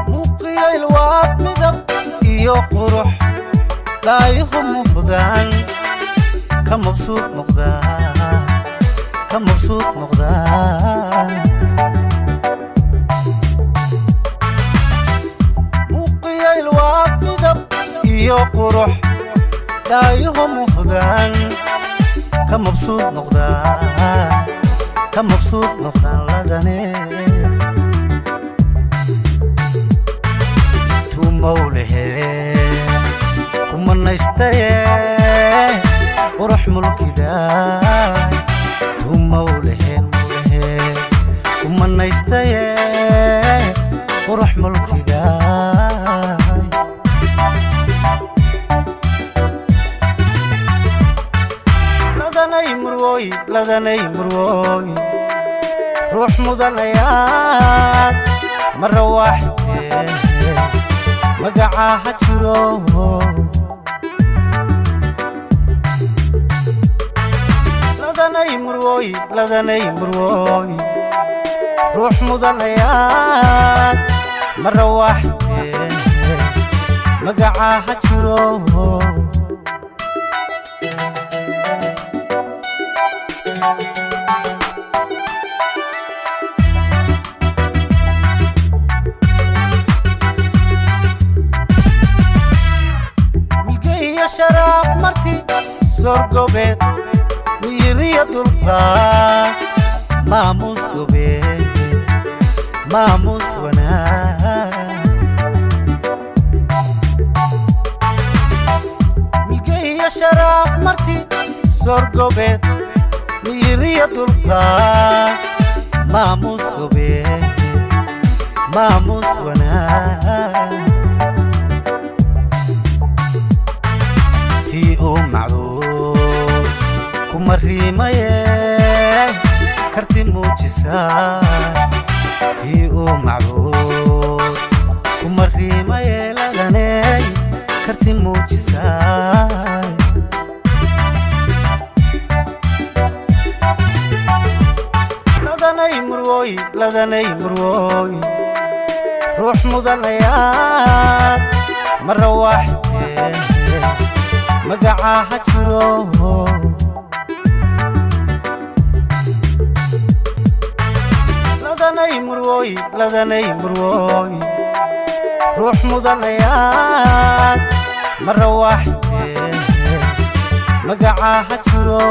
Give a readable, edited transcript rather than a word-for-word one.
Muuqiyo ilwaad midab iyo qurux dhaayuhu muuqdaan ka mabsuud noqdaa ka mabsuud noqdaa Muuqiyo ilwaad midab iyo qurux dhaayuhu muuqdaan ka mabsuud noqdaa ka mabsuud noqdaan ladane Tumowlehe kumanaystaye qurux mulkidaay tumowlehen mulehe kumanaystaye qurux mulkidaay Ladanay murwoy ladanay murwoy ruux mudanayaad marra waaxidee magacaa ha jiro Ladanay murwoy ladanay murwoy ruux mudanayaad marra waaxidee magacaa ha jiro Milge iyo sharaaf marti soorgobeed miyiriyo dulqaad maamuus gobeed maamuus wanaag Milge iyo sharaaf marti soorgobeed miyiriyo dulqaad maamuus gobeed maamuus wanaag Tii uu macbuud kuma riimaye karti muujisaa tii uu macbuud kuma riimaye ladaney karti muujisaa Ladanay murwoy ladanay murwoy ruux mudanayaad marra waaxidee magacaa ha jiro Ladanay murwoy ladanay murwoy ruux mudanayaad marra waaxidee magacaa ha jiro.